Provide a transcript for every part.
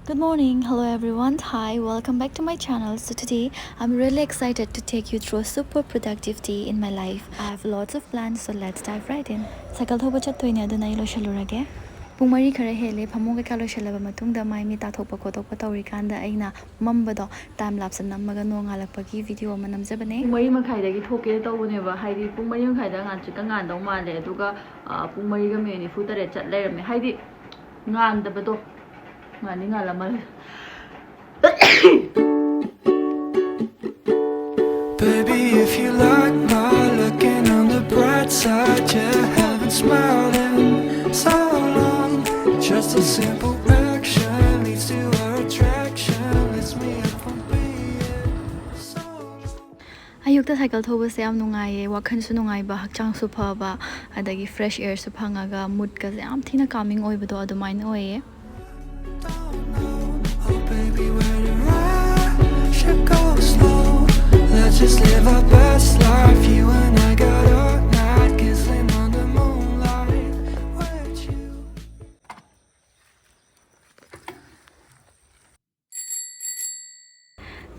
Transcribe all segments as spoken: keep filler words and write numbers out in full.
Good morning, hello everyone, hi, welcome back to my channel. So today I'm really excited to take you through a super productive day in my life. I have lots of plans, so let's dive right in. Cycle ꯊꯧꯕ ꯆꯠꯇꯣꯏꯅꯦ, ꯑꯗꯨꯅ ꯑꯩ ꯂꯣꯏꯁꯜꯂꯨꯔꯒꯦ꯫ ꯄꯨꯡ ꯃꯔꯤ ꯈꯔ ꯍꯦꯜꯂꯦ꯫ ꯐꯃꯨꯡ ꯀꯩꯀꯥ ꯂꯣꯏꯁꯜꯂꯕ ꯃꯇꯨꯡꯗ ꯃꯥꯏ ꯃꯤꯠ ꯇꯥꯊꯣꯛꯄ ꯈꯣꯠꯇꯣꯛꯄ ꯇꯧꯔꯤꯀꯥꯟꯗ ꯑꯩꯅ ꯃꯝꯕꯗꯣ time lapse ꯅꯝꯃꯒ ꯅꯣꯡꯉꯥꯜꯂꯛꯄꯒꯤ video ꯑꯃ ꯅꯝꯖꯕꯅꯦ꯫ ꯄꯨꯡ ꯃꯔꯤ ꯃꯈꯥꯏꯗꯒꯤ ꯊꯣꯛꯀꯦ ꯇꯧꯕꯅꯦꯕ, ꯍꯥꯏꯗꯤ ꯄꯨꯡ ꯃꯔꯤ ꯃꯈꯥꯏꯗ ꯉꯥꯟꯇ꯭ꯔꯤꯛꯀ ꯉꯥꯟꯗꯧ ꯃꯥꯜꯂꯦ, ꯑꯗꯨꯒ ꯄꯨꯡ ꯃꯔꯤꯒ ꯃꯤꯅꯤꯠ ꯅꯤꯐꯨ ꯇꯔꯦꯠ ꯆꯠ ꯂꯩꯔꯝꯃꯦ꯫ ꯍꯥꯏꯗꯤ ꯉꯥꯟꯗꯕꯗꯣ, ꯉꯥꯟꯗꯤ ꯉꯥꯜꯂꯝꯃꯔꯣꯏ꯫ Baby, if you like my looking on the bright side, yeah, haven't smiled in so long. Just a simple action leads to our attraction, lifts me up from being so low. ꯑꯌꯨꯛꯇ cycle ꯊꯧꯕꯁꯦ ꯌꯥꯝ ꯅꯨꯡꯉꯥꯏꯌꯦ, ꯋꯥꯈꯜꯁꯨ ꯅꯨꯡꯉꯥꯏꯕ, ꯍꯛꯆꯥꯡꯁꯨ ꯐꯕ, ꯑꯗꯒꯤ fresh airꯁꯨ ꯐꯪꯉꯒ moodꯀꯁꯦ ꯌꯥꯝ ꯊꯤꯅ calming ꯑꯣꯏꯕꯗꯣ ꯑꯗꯨꯃꯥꯏꯅ ꯑꯣꯏꯌꯦ꯫ Oh, baby, where do I should go slow? Let's just live our best life. You and I got all night, kissing on the moonlight with you.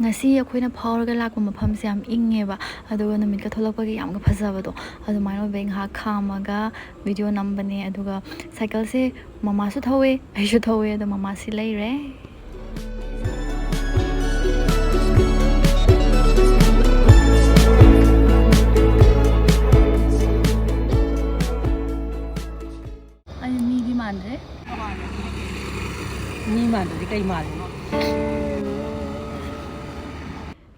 ꯉꯁꯤ ꯑꯩꯈꯣꯏꯅ ꯐꯥꯎꯔꯒ ꯂꯥꯛꯄ ꯃꯐꯝꯁꯦ ꯌꯥꯝ ꯏꯪꯉꯦꯕ, ꯑꯗꯨꯒ ꯅꯨꯃꯤꯠꯀ ꯊꯣꯛꯂꯛꯄꯒꯤ ꯌꯥꯝꯅ ꯐꯖꯕꯗꯣ ꯑꯗꯨꯃꯥꯏꯅ ꯑꯣꯏꯕꯩ ꯉꯥꯏꯍꯥꯛ ꯈꯥꯝꯃꯒ video ꯅꯝꯕꯅꯦ꯫ ꯑꯗꯨꯒ ꯁꯥꯏꯀꯜꯁꯦ ꯃꯃꯥꯁꯨ ꯊꯧꯋꯦ, ꯑꯩꯁꯨ ꯊꯧꯋꯦ, ꯑꯗꯣ ꯃꯃꯥꯁꯤ ꯂꯩꯔꯦ꯫ ꯑꯩ ꯃꯤꯗꯤ ꯃꯥꯟꯗ꯭ꯔꯦ꯫ ꯃꯤ ꯃꯥꯟꯗ꯭ꯔꯗꯤ ꯀꯩ ꯃꯥꯜꯂꯤꯅꯣ?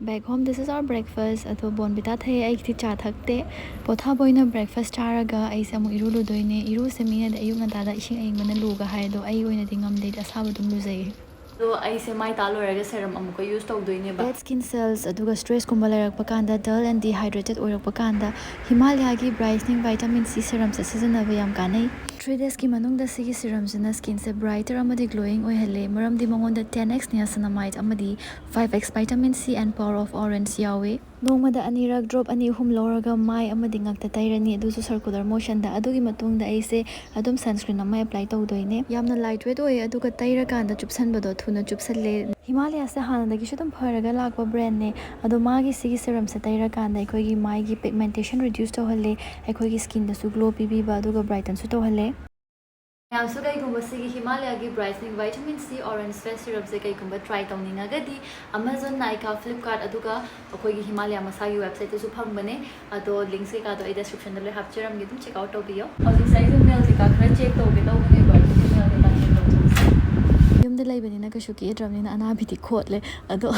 Back home, this is our breakfast. ꯑꯗꯣ Bournvita ꯊꯛꯑꯦ, ꯑꯩꯒꯤꯗꯤ ꯆꯥ ꯊꯛꯇꯦ꯫ ꯄꯣꯊꯥꯕ ꯑꯣꯏꯅ breakfast ꯆꯥꯔꯒ ꯑꯩꯁꯦ ꯑꯃꯨꯛ ꯏꯔꯨ ꯂꯨꯗꯣꯏꯅꯦ꯫ ꯏꯔꯨꯁꯦ ꯃꯤꯅꯗꯤ ꯑꯌꯨꯛ ꯉꯟꯇꯥꯗ ꯏꯁꯤꯡ ꯑꯌꯤꯡꯕꯅ ꯂꯨꯒ ꯍꯥꯏ, ꯑꯗꯣ ꯑꯩ ꯑꯣꯏꯅꯗꯤ ꯉꯝꯗꯦ, ꯑꯩꯗꯤ ꯑꯁꯥꯕ ꯑꯗꯨꯝ ꯂꯨꯖꯩꯌꯦ꯫ ꯑꯗꯣ ꯑꯩꯁꯦ ꯃꯥꯏ ꯇꯥ ꯂꯣꯏꯔꯒ serum ꯑꯃꯨꯛꯀ use ꯇꯧꯗꯣꯏꯅꯦꯕ꯫ Bad skin cells ꯑꯗꯨꯒ stressꯀꯨꯝꯕ ꯂꯩꯔꯛꯄ ꯀꯥꯟꯗ, dull and dehydrated ꯑꯣꯏꯔꯛꯄ ꯀꯥꯟꯗ Himalayaꯒꯤ Brightening Vitamin C serumꯁꯦ ꯁꯤꯖꯤꯟꯅꯕ ꯌꯥꯝ ꯀꯥꯟꯅꯩ꯫ ꯊ꯭ꯔꯤ ꯗꯦꯖꯀꯤ ꯃꯅꯨꯡꯗ ꯁꯤꯒꯤ ꯁꯤꯔꯝꯁꯤꯅ ꯁ꯭ꯀꯤꯟꯁꯦ ꯕ꯭ꯔꯥꯏꯇꯔ ꯑꯃꯗꯤ ꯒ꯭ꯂꯣꯌꯤꯡ ꯑꯣꯏꯍꯜꯂꯦ, ꯃꯔꯝꯗꯤ ꯃꯉꯣꯟꯗ ꯇꯦꯟ ꯑꯦꯛꯁ ꯅꯤꯌꯥꯁꯤꯅꯥꯃꯥꯏꯗ ꯑꯃꯗꯤ ꯐꯥꯏꯚ ꯑꯦꯛꯁ ꯚꯥꯏꯇꯥꯃꯤꯟ ꯁꯤ ꯑꯦꯟ ꯄꯥꯋꯔ ꯑꯣꯐ ꯑꯣꯔꯦꯟꯖ ꯌꯥꯎꯋꯦ꯫ ꯅꯣꯡꯃꯗ ꯑꯅꯤꯔꯛ ꯗ꯭ꯔꯣꯞ ꯑꯅꯤ ꯑꯍꯨꯝ ꯂꯧꯔꯒ ꯃꯥꯏ ꯑꯃꯗꯤ ꯉꯛꯇ ꯇꯩꯔꯅꯤ, ꯑꯗꯨꯁꯨ ꯁꯔꯀꯨꯂꯔ ꯃꯣꯁꯟꯗ꯫ ꯑꯗꯨꯒꯤ ꯃꯇꯨꯡꯗ ꯑꯩꯁꯦ ꯑꯗꯨꯝ ꯁꯟꯁꯀ꯭ꯔꯤꯟ ꯑꯃ ꯑꯦꯄ꯭ꯂꯥꯏ ꯇꯧꯗꯣꯏꯅꯦ꯫ ꯌꯥꯝꯅ ꯂꯥꯏꯠ ꯋꯦꯠ ꯑꯣꯏꯌꯦ, ꯑꯗꯨꯒ ꯇꯩꯔꯀꯥꯟꯗ ꯆꯨꯞꯁꯟꯕꯗꯣ ꯊꯨꯅ ꯆꯨꯞꯁꯜꯂꯦ꯫ ꯍꯤꯃꯥꯂꯌꯥꯁꯦ ꯍꯥꯟꯅꯗꯒꯤꯁꯨ ꯑꯗꯨꯝ ꯐꯔꯒ ꯂꯥꯛꯄ ꯕ꯭ꯔꯦꯟꯅꯦ, ꯑꯗꯣ ꯃꯥꯒꯤ ꯁꯤꯒꯤ ꯁꯤꯔꯝꯁꯦ ꯇꯩꯔꯀꯥꯟꯗ ꯑꯩꯈꯣꯏꯒꯤ ꯃꯥꯏꯒꯤ ꯄꯤꯒꯃꯦꯟꯇꯦꯁꯟ ꯔꯤꯗ꯭ꯌꯨꯁ ꯇꯧꯍꯜꯂꯦ, ꯑꯩꯈꯣꯏꯒꯤ ꯁ꯭ꯀꯤꯟꯗꯁꯨ ꯒ꯭ꯂꯣ ꯄꯤꯕꯤꯕ, ꯑꯗꯨꯒ ꯕ꯭ꯔꯥꯏꯇꯟꯁꯨ ꯇꯧꯍꯜꯂꯦ꯫ ꯃꯌꯥꯝꯁꯨ ꯀꯩꯒꯨꯝꯕ ꯁꯤꯒꯤ ꯍꯤꯃꯥꯂꯌꯥꯒꯤ ꯕ꯭ꯔꯥꯏꯇꯅꯤꯡ ꯚꯥꯏꯇꯥꯃꯤꯟ ꯁꯤ ꯑꯣꯔꯦꯟꯖ ꯐꯦꯁ ꯁꯤꯔꯞꯁꯦ ꯀꯩꯒꯨꯝꯕ ꯇ꯭ꯔꯥꯏ ꯇꯧꯅꯤꯡꯉꯒꯗꯤ, ꯑꯃꯥꯖꯣꯟ, ꯅꯥꯏꯀꯥ, ꯐ꯭ꯂꯤꯞꯀꯥꯔꯠ, ꯑꯗꯨꯒ ꯑꯩꯈꯣꯏꯒꯤ ꯍꯤꯃꯥꯂꯌꯥ ꯃꯁꯥꯒꯤ ꯋꯦꯕꯁꯥꯏꯠꯇꯁꯨ ꯐꯪꯕꯅꯦ꯫ ꯑꯗꯣ ꯂꯤꯡꯁ ꯀꯩꯀꯥꯗꯣ ꯑꯩ ꯗꯦꯁꯀ꯭ꯔꯤꯞꯁꯟꯗ ꯂꯣꯏ ꯍꯥꯞꯆꯔꯝꯒꯦ, ꯑꯗꯨꯝ ꯆꯦꯛ ꯑꯥꯎꯠ ꯇꯧꯕꯤꯌꯣ꯫ ꯍꯧꯖꯤꯛꯁꯦ ꯑꯩꯁꯦ ꯃꯦꯜ ꯀꯩꯀꯥ ꯈꯔ ꯆꯦꯛ ꯇꯧꯒꯦ ꯇꯧꯕꯅꯦꯕ, ꯑꯗꯨꯒꯤ ꯃꯦꯜ ꯀꯩꯀꯥ ꯆꯦꯛ ꯇꯧꯊꯣꯛꯁꯦ꯫ ꯌꯨꯝꯗ ꯂꯩꯕꯅꯤꯅ ꯀꯩꯁꯨ ꯀꯦꯗ꯭ꯔꯕꯅꯤꯅ ꯑꯅꯥꯕꯤꯗꯤ ꯈꯣꯠꯂꯦ꯫ ꯑꯗꯣ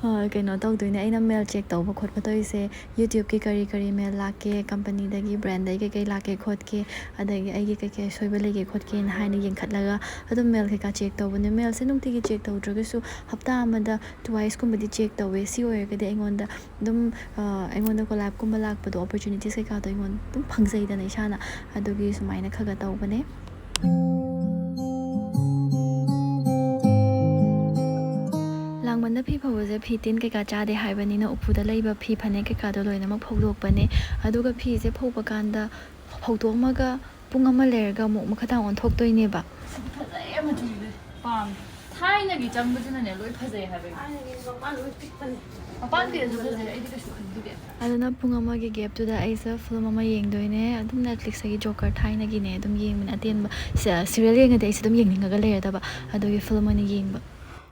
ꯑ, ꯀꯩꯅꯣ ꯇꯧꯗꯣꯏꯅꯦ, ꯑꯩꯅ ꯃꯦꯜ ꯆꯦꯛ ꯇꯧꯕ ꯈꯣꯠꯄ ꯇꯧꯔꯤꯁꯦ, ꯌꯨꯇ꯭ꯌꯨꯕꯀꯤ ꯀꯔꯤ ꯀꯔꯤ ꯃꯦꯜ ꯂꯥꯛꯀꯦ, ꯀꯝꯄꯅꯤꯗꯒꯤ, ꯕ꯭ꯔꯦꯟꯗꯒꯤ ꯀꯩꯀꯩ ꯂꯥꯛꯀꯦ ꯈꯣꯠꯀꯦ, ꯑꯗꯒꯤ ꯑꯩꯒꯤ ꯀꯩꯀꯩ ꯑꯁꯣꯏꯕ ꯂꯩꯒꯦ ꯈꯣꯠꯀꯦꯅ ꯍꯥꯏꯅ ꯌꯦꯡꯈꯠꯂꯒ ꯑꯗꯨꯝ ꯃꯦꯜ ꯀꯩꯀꯥ ꯆꯦꯛ ꯇꯧꯕꯅꯦ꯫ ꯃꯦꯜꯁꯦ ꯅꯨꯡꯇꯤꯒꯤ ꯆꯦꯛ ꯇꯧꯗ꯭ꯔꯒꯁꯨ ꯍꯞꯇꯥ ꯑꯃꯗ ꯇ꯭ꯋꯥꯏꯁꯀꯨꯝꯕꯗꯤ ꯆꯦꯛ ꯇꯧꯋꯦ꯫ ꯁꯤ ꯑꯣꯏꯔꯒꯗꯤ ꯑꯩꯉꯣꯟꯗ ꯑꯗꯨꯝ, ꯑ, ꯑꯩꯉꯣꯟꯗ ꯀꯣꯂꯥꯞꯀꯨꯝꯕ ꯂꯥꯛꯄꯗꯣ, ꯑꯣꯄꯣꯔꯆꯨꯅꯤꯇꯤꯁ ꯀꯩꯀꯥꯗꯣ ꯑꯩꯉꯣꯟꯗ ꯑꯗꯨꯝ ꯐꯪꯖꯩꯗꯅ ꯏꯁꯥꯅ, ꯑꯗꯨꯒꯤ ꯁꯨꯃꯥꯏꯅ ꯈꯔ ꯈꯔ ꯇꯧꯕꯅꯦ꯫ ꯂꯥꯡꯕꯟꯗ ꯐꯤ ꯐꯧꯕꯁꯦ ꯐꯤ ꯇꯤꯟ ꯀꯩꯀꯥ ꯆꯥꯗꯦ ꯍꯥꯏꯕꯅꯤꯅ ꯎꯄꯨꯗ ꯂꯩꯕ ꯐꯤ ꯐꯅꯦꯛ ꯀꯩꯀꯥꯗꯣ ꯂꯣꯏꯅꯃꯛ ꯐꯧꯗꯣꯛꯄꯅꯦ꯫ ꯑꯗꯨꯒ ꯐꯤꯁꯦ ꯐꯧꯕ ꯀꯥꯟꯗ, ꯐꯧꯗꯣꯛꯑꯝꯃꯒ ꯄꯨꯡ ꯑꯃ ꯂꯩꯔꯒ ꯑꯃꯨꯛ ꯃꯈꯥ ꯇꯥꯅ ꯑꯣꯟꯊꯣꯛꯇꯣꯏꯅꯦꯕ꯫ ꯐꯖꯩꯌꯦ ꯃꯆꯨꯁꯦ꯫ ꯄꯥꯝꯃꯦ꯫ ꯊꯥꯏꯅꯒꯤ ꯆꯪꯕꯗꯨꯅꯅꯦ ꯂꯣꯏ ꯐꯖꯩ ꯍꯥꯏꯕ꯫ ꯊꯥꯏꯅꯒꯤ ꯃꯄꯥꯟ ꯂꯣꯏ ꯄꯤꯛꯄꯅꯦ꯫ ꯃꯄꯥꯟ ꯄꯤꯛꯑꯁꯨ ꯐꯖꯩ, ꯑꯩꯗꯤ ꯀꯩꯁꯨ ꯈꯟꯕꯤꯗꯦ꯫ ꯑꯗꯨꯅ ꯄꯨꯡ ꯑꯃꯒꯤ ꯒꯦꯞꯇꯨꯗ ꯑꯩꯁꯦ ꯐꯤꯂꯝ ꯑꯃ ꯌꯦꯡꯗꯣꯏꯅꯦ꯫ ꯑꯗꯨꯝ ꯅꯦꯠꯐ꯭ꯂꯤꯛꯁꯇꯒꯤ ꯖꯣꯀꯔ ꯊꯥꯏꯅꯒꯤꯅꯦ ꯑꯗꯨꯝ ꯌꯦꯡꯕꯅꯦ꯫ ꯑꯇꯦꯟꯕ ꯁꯤ-, ꯁꯤꯔꯤꯌꯦꯜ ꯌꯦꯡꯉꯗꯤ ꯑꯩꯁꯦ ꯑꯗꯨꯝ ꯌꯦꯡꯅꯤꯡꯉꯒ ꯂꯩꯔꯗꯕ, ꯑꯗꯨꯒꯤ ꯐꯤꯂꯝ ꯑꯣꯏꯅ ꯌꯦꯡꯕ꯫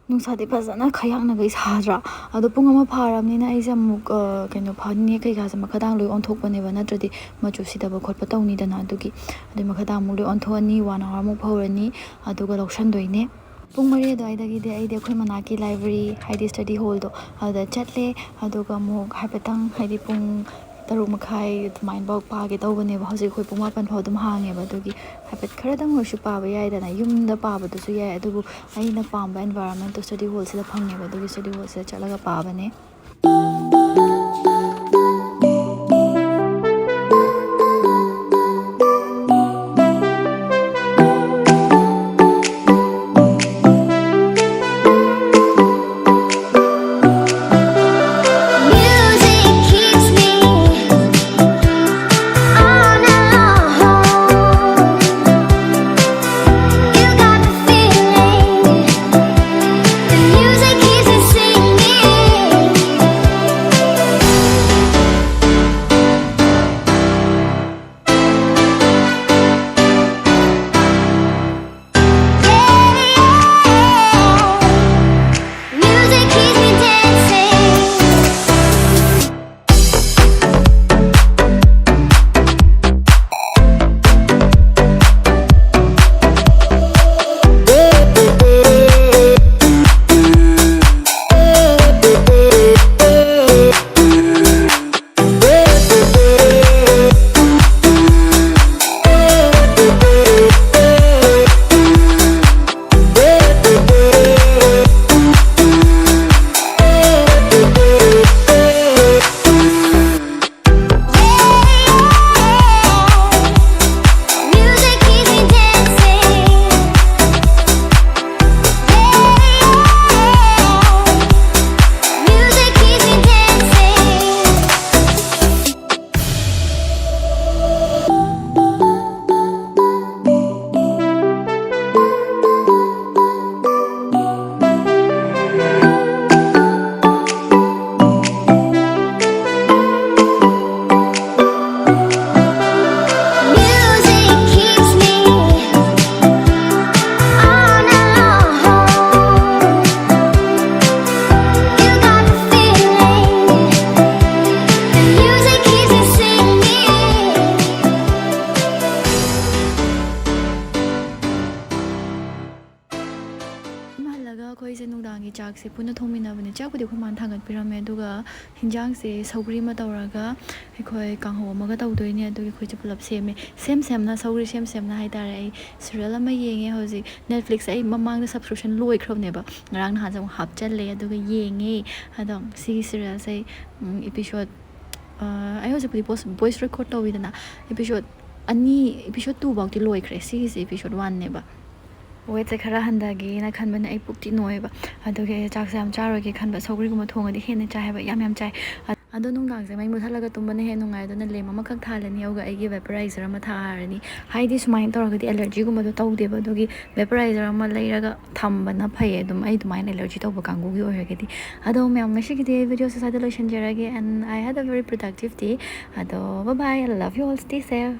ꯅꯨꯡꯁꯥꯗꯤ ꯐꯖꯅ ꯈꯌꯥꯛꯅꯈꯩ ꯁꯥꯗ꯭ꯔꯥ? ꯑꯗꯣ ꯄꯨꯡ ꯑꯃ ꯐꯥꯔꯕꯅꯤꯅ ꯑꯩꯁꯦ ꯑꯃꯨꯛ, ꯑ, ꯀꯩꯅꯣ, ꯐꯅꯦꯛ ꯀꯩꯀꯥꯁꯦ ꯃꯈꯥ ꯇꯥꯅ ꯂꯣꯏ ꯑꯣꯟꯊꯣꯛꯄꯅꯦꯕ, ꯅꯠꯇ꯭ꯔꯗꯤ ꯃꯆꯨ ꯁꯤꯊꯕ ꯈꯣꯠꯄ ꯇꯧꯅꯤꯗꯅ꯫ ꯑꯗꯨꯒꯤ ꯑꯗꯨꯏ ꯃꯈꯥ ꯇꯥꯅ ꯑꯃꯨꯛ ꯂꯣꯏ ꯑꯣꯟꯊꯣꯛꯑꯅꯤ, ꯋꯥꯟ ꯑꯋꯥꯔꯃꯨꯛ ꯐꯧꯔꯅꯤ, ꯑꯗꯨꯒ ꯂꯧꯁꯟꯗꯣꯏꯅꯦ꯫ ꯄꯨꯡ ꯃꯔꯤ ꯑꯗꯨꯋꯥꯏꯗꯒꯤꯗꯤ ꯑꯩꯗꯤ ꯑꯩꯈꯣꯏ ꯃꯅꯥꯛꯀꯤ ꯂꯥꯏꯕ꯭ꯔꯦꯔꯤ, ꯍꯥꯏꯗꯤ ꯁ꯭ꯇꯗꯤ ꯍꯣꯜꯗꯣ, ꯑꯗꯨꯗ ꯆꯠꯂꯦ꯫ ꯑꯗꯨꯒ ꯑꯃꯨꯛ ꯍꯥꯏꯐꯦꯠꯇꯪ, ꯍꯥꯏꯗꯤ ꯄꯨꯡ ꯇꯔꯨꯛ ꯃꯈꯥꯏ ꯑꯗꯨꯃꯥꯏꯅꯐꯥꯎ ꯄꯥꯒꯦ ꯇꯧꯕꯅꯦꯕ꯫ ꯍꯧꯖꯤꯛ ꯑꯩꯈꯣꯏ ꯄꯨꯡ ꯃꯥꯄꯟ ꯐꯥꯎ ꯑꯗꯨꯝ ꯍꯥꯡꯉꯦꯕ, ꯑꯗꯨꯒꯤ ꯍꯥꯏꯐꯦꯠ ꯈꯔꯗꯪ ꯑꯣꯏꯔꯁꯨ ꯄꯥꯕ ꯌꯥꯏꯗꯅ꯫ ꯌꯨꯝꯗ ꯄꯥꯕꯗꯨꯁꯨ ꯌꯥꯏ, ꯑꯗꯨꯕꯨ ꯑꯩꯅ ꯄꯥꯝꯕ ꯑꯦꯟꯚꯥꯏꯔꯣꯟꯃꯦꯟꯇꯣ ꯁ꯭ꯇꯗꯤ ꯍꯣꯜꯁꯤꯗ ꯐꯪꯉꯦꯕ, ꯑꯗꯨꯒꯤ ꯁ꯭ꯇꯗꯤ ꯍꯣꯜꯁꯤꯗ ꯆꯠꯂꯒ ꯄꯥꯕꯅꯦ꯫ ꯌꯨꯝ ꯍꯜꯂꯒ ꯑꯩꯈꯣꯏꯁꯦ ꯅꯨꯡꯗꯥꯡꯒꯤ ꯆꯥꯛꯁꯦ ꯄꯨꯟꯅ ꯊꯣꯡꯃꯤꯟꯅꯕꯅꯦ꯫ ꯆꯥꯛꯄꯨꯗꯤ ꯑꯩꯈꯣꯏ ꯃꯥꯅ ꯊꯥꯡꯒꯠꯄꯤꯔꯝꯃꯦ, ꯑꯗꯨꯒ ꯍꯤꯟꯖꯥꯡꯁꯦ ꯁꯧꯒ꯭ꯔꯤ ꯑꯃ ꯇꯧꯔꯒ ꯑꯩꯈꯣꯏ ꯀꯥꯡꯍꯧ ꯑꯃꯒ ꯇꯧꯗꯣꯏꯅꯦ꯫ ꯑꯗꯨꯒꯤ ꯑꯩꯈꯣꯏꯁꯦ ꯄꯨꯂꯞ ꯁꯦꯝꯃꯦ꯫ ꯁꯦꯝ ꯁꯦꯝꯅ, ꯁꯧꯒ꯭ꯔꯤ ꯁꯦꯝ ꯁꯦꯝꯅ ꯍꯥꯏꯇꯥꯔꯦ꯫ ꯑꯩ ꯁꯤꯔꯤꯌꯦꯜ ꯑꯃ ꯌꯦꯡꯉꯦ ꯍꯧꯖꯤꯛ꯫ Netflix ꯑꯩ ꯃꯃꯥꯡꯗ subscription ꯂꯣꯏꯈ꯭ꯔꯕꯅꯦꯕ, ꯉꯔꯥꯡ ꯅꯍꯥꯟꯁꯦ ꯑꯃꯨꯛ ꯍꯥꯞꯆꯜꯂꯦ ꯑꯗꯨꯒ ꯌꯦꯡꯉꯦ꯫ ꯑꯗꯣ ꯁꯤꯒꯤ ꯁꯤꯔꯤꯌꯦꯜꯁꯦ ꯑꯩ episode, ꯑꯩ ꯍꯧꯖꯤꯛꯄꯨꯗꯤ voice record ꯇꯧꯋꯤꯗꯅ, episode ꯑꯅꯤ, episode two ꯐꯥꯎꯗꯤ ꯂꯣꯏꯈ꯭ꯔꯦ꯫ ꯁꯤꯒꯤꯁꯦ episode one ꯅꯦꯕ꯫ Weightꯁꯦ ꯈꯔ ꯍꯟꯊꯒꯦꯅ ꯈꯟꯕꯅꯦ꯫ ꯑꯩ ꯄꯨꯛꯇꯤ ꯅꯣꯏꯌꯦꯕ, ꯑꯗꯨꯒꯤ ꯑꯩ ꯆꯥꯛꯁꯦ ꯌꯥꯝ ꯆꯥꯔꯣꯏꯒꯦ ꯈꯟꯕ꯫ ꯁꯧꯒ꯭ꯔꯤꯒꯨꯝꯕ ꯊꯣꯡꯉꯗꯤ ꯍꯦꯟꯅ ꯆꯥꯏ ꯍꯥꯏꯕ, ꯌꯥꯝ ꯌꯥꯝ ꯆꯥꯏ꯫ ꯑꯗꯣ ꯅꯨꯡꯗꯥꯡꯁꯦ ꯃꯩ ꯃꯨꯠꯊꯠꯂꯒ ꯇꯨꯝꯕꯅ ꯍꯦꯟꯅ ꯅꯨꯡꯉꯥꯏ꯫ ꯑꯗꯨꯅ lamp ꯑꯃꯈꯛ ꯊꯥꯜꯂꯅꯤ, ꯑꯗꯨꯒ ꯑꯩꯒꯤ vaporizer ꯑꯃ ꯊꯥꯔꯅꯤ꯫ ꯍꯥꯏꯗꯤ ꯁꯨꯃꯥꯏꯅ ꯇꯧꯔꯒꯗꯤ allergyꯒꯨꯝꯕꯗꯣ ꯇꯧꯗꯦꯕ, ꯑꯗꯨꯒꯤ vaporizer ꯑꯃ ꯂꯩꯔꯒ ꯊꯝꯕꯅ ꯐꯩꯌꯦ꯫ ꯑꯗꯨꯝ ꯑꯩ ꯑꯗꯨꯃꯥꯏꯅ allergy ꯇꯧꯕ ꯀꯥꯡꯕꯨꯒꯤ ꯑꯣꯏꯔꯒꯗꯤ꯫ ꯑꯗꯣ ꯃꯌꯥꯝ, ꯉꯁꯤꯒꯤꯗꯤ ꯑꯩ videoꯁꯦ ꯁ꯭ꯋꯥꯏꯗ ꯂꯣꯏꯁꯤꯟꯖꯔꯒꯦ, and I had a very productive day. ꯑꯗꯣ bye bye, I love you all, stay safe.